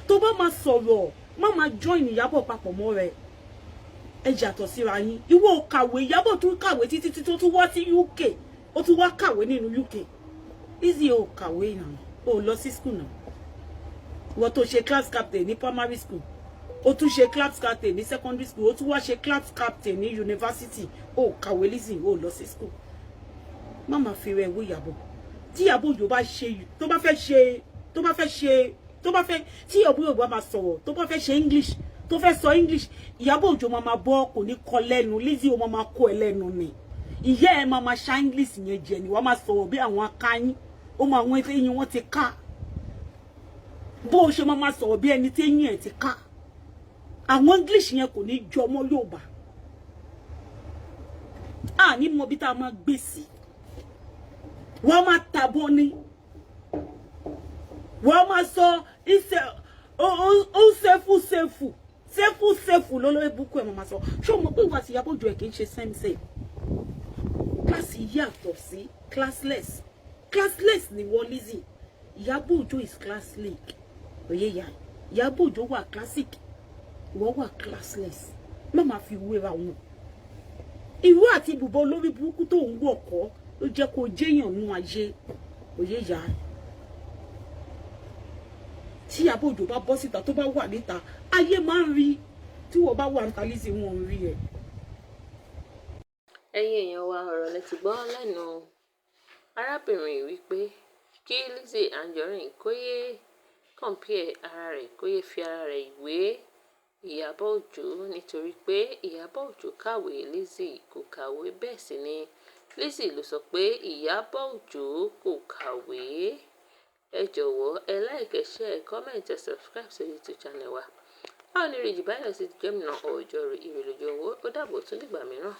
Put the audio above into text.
Tó bá máa sọ̀rọ̀, má máa join Ìyábọ̀ papọ̀ mọ́ rẹ̀. Ẹ yàtọ̀ síra yín. Ìwọ ò kàwé, Ìyábọ̀ tún kàwé títí tí tó tún wá sí UK, ó tún wá kàwé nínú UK. Lizzy, ò kàwé náà, ò lọ sí school náà. Ìwọ tó ṣe class captain ní primary school, ó tún ṣe class captain ní secondary school, ó tún wá ṣe class captain ní university. Ó kàwé, Lizzy, ó lọ sí school. Má máa fi rẹ̀ wé Ìyábọ̀. Tí Ìyábọ̀ Òjó bá ṣe, tó bá fẹ́ ṣe, tó bá fẹ́ ṣe, tó bá fẹ́, tí Ìyábọ̀ Òjó bá máa sọ̀rọ̀, tó bá fẹ́ ṣe English, tó fẹ́ sọ English, Ìyábọ̀ Òjó máa bọ́, kò ní kọ lẹ́nu. Lizzy, ó máa kó ẹ lẹ́nu ni. Ìyá ẹ máa ṣá English yẹn jẹ ni. Wàá máa sọ̀rọ̀ bí àwọn akáyín, ó máa wọn eyín wọn ti ká. Bó o ṣe máa sọ̀rọ̀ bí ẹni tí eyín ẹ̀ ti ká, àwọn English yẹn kò ní jọmọ́ Yorùbá. A ní mọ bí tá a máa gbé sí. Wọ́n máa tàbọ̀ ni, wọ́n máa sọ ìṣe ó ṣẹ́fù ṣẹ́fù ṣẹ́fù ṣẹ́fù lólórí búkú ẹ̀ máa sọ. Ṣé o mọ̀ pé ìwà àti Ìyábọ̀ Òjó ẹ̀ kì í ṣe same same class? Yàtọ̀ sí classless. Classless ni wọ́n, Lizzy. Ìyábọ̀ Òjó is classless. Òye yà, Ìyábọ̀ Òjó wà classic, ìwọ wà classless. Má máa fi wéra wọn. Ìró àti ibùbọ olórí burúkú tó ń wọ̀ kọ́ ló jẹ́ kó jẹ́yàn nú ayé. Òye yà, tí Ìyábọ̀ Òjó bá bọ́ síta, tó bá wà níta, ayé máa ń rí. Tí wọ́n bá wà níta, Lizzy, wọn ń rí ẹ. Ẹ̀yin èèyàn wa, ọ̀rọ̀ lẹ ti gbọ́ lẹ́nu arábìnrin wípé kí Lizzy Anjorin kó yéé compare ara rẹ̀, kó yéé fi ara rẹ̀ wé Ìyábọ̀ Òjó, nítorí pé Ìyábọ̀ Òjó kàwé, Lizzy kò kàwé. Bẹ́ẹ̀ sì ni Lizzy ló sọ pé Ìyábọ̀ Òjó kò kàwé. Ẹ jọ̀wọ́, ẹ like, ẹ share, comment, ẹ subscribe sí YouTube channel wa. A ò ní rí jù báyìí lọ sí ìjọ́ mìíràn. Ọjọ́ ire lójú owó. Ó dàbọ̀, tún dìgbà mìíràn.